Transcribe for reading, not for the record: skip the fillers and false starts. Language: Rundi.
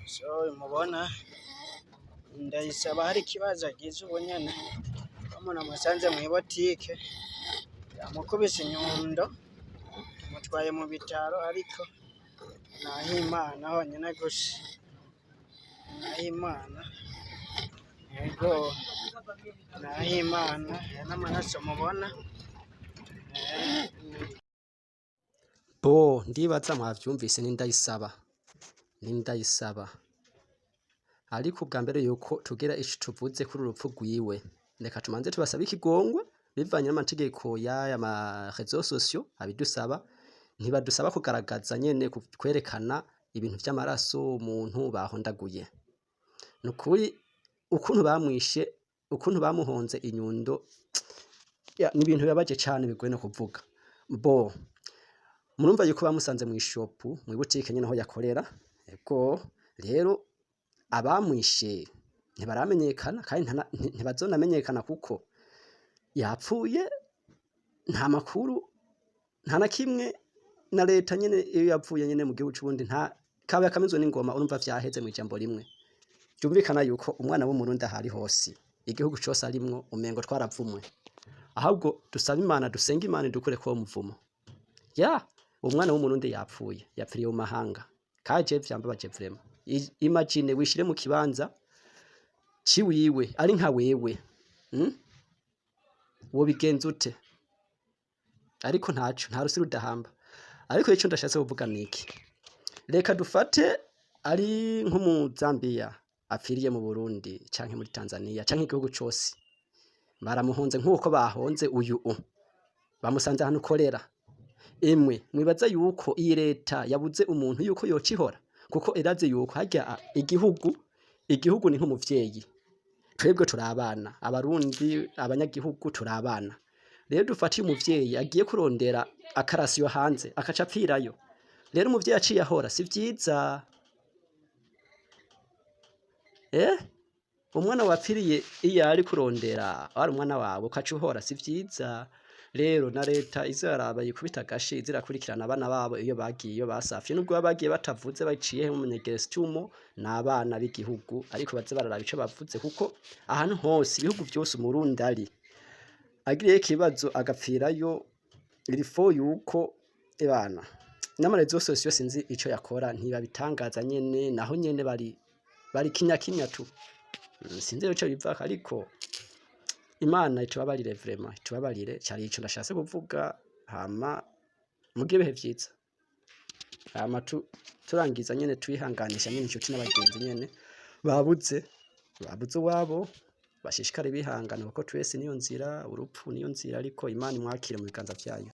So mubona Ndayisaba hari ikibazo agize ubu nyene, umuntu amusanze mw'ibotike yamukubise inyundo, amutwaye mu bitaro, ariko Nahimana honyene gusa, Nahimana, yego, Nahimana aya n'amaraso mubona. Bo ndibaza mwavyumvise, ni Ndayisaba, ni Ndayisaba. Ariko ubwa mbere yuko tugira ico tuvuze kuri urupfu rwiwe, reka tumanze tubasabe ikigongwe bivanye n'amategeko y'aya ma réseaux sociaux abidusaba. Ntibadusaba kugaragaza nyene kwerekana ibintu vy'amaraso umuntu bahondaguye. Nukuri ukuntu bamwishe, ukuntu bamuhonze inyundo, ya, ni ibintu bibabaje cane, bigoye no kuvuga. Bo murumva yuko bamusanze mw'ishopu, mw'ibutike nyene aho yakorera. Ego, rero abamwishe ntibaramenyekana kandi ntibazonamenyekana kuko yapfuye, nta makuru, nta na kimwe na leta nyene. Iyo yapfuye nyene mu gihugu c'Uburundi, nta kabaye kamizwe n'ingoma. Urumva vyaheze mw'ijambo rimwe. Vyumvikana yuko umwana w'Umurundi ahari hose, igihugu cose arimwo, umengo twaravumwe. Ahubwo dusaba Imana, dusenga Imana idukureko uwo muvumo. Ya umwana w'Umurundi yapfuye, yapfiriye mu mahanga. Kaje vyambabaje vraiment. Imagine wishire mu kibanza ciwiwe, ari nka wewe, Wobigenza ute? Ariko ntaco, nta rusi rudahamba. Ariko ico ndashatse kuvuga niki: reka dufate ari nk'Umuzambiya apfiriye mu Burundi canke muri Tanzania canke igihugu cose, baramuhonze nk'uko bahonze uyu, bamusanze ahantu ukorera. Emwe, mwibaza yuko iyi leta yabuze umuntu yuko yoca ihora? Kuko irazi yuko harya igihugu ni nk'umuvyeyi, twebwe turi abana, Abarundi, abanyagihugu turi abana. Rero dufatiye umuvyeyi agiye kurondera akarasiyo hanze, akaca apfirayo. Rero umuvyeyi aciye ahora, si vyiza. Umwana wapfiriye iyo ari kurondera, wari umwana wawe, ukaca uhora, si vyiza. Rero na leta izaraba yikubita agashi, izirakurikirana abana babo iyo bagiye, iyo basafye, nubwo baba bagiye batavuze, baciye mu munyegestumo, n'abana b'igihugu, ariko baze bararaba ico bavuze, kuko ahantu hose, ibihugu vyose Umurundi ari, agiriyeyo ikibazo agapfirayo, il faut yuko ebana n'ama réseaux sociaux sinzi ico yakora, ntibabitangaza nyene, naho nyene bari kimya kimya tu. Sinzi rero ico bivako, ariko Imana itubabarire vraiment, itubabarire. Cari ico ndashatse kuvuga. Hama mugire ibihe vyiza. Hama turangiza nyene twihanganisha nyene inshuti n'abagenzi nyene babuze uwabo, bashishikare bihangana, kuko twese niyo nzira, urupfu niyo nzira, ariko Imana imwakire mu biganza vyayo.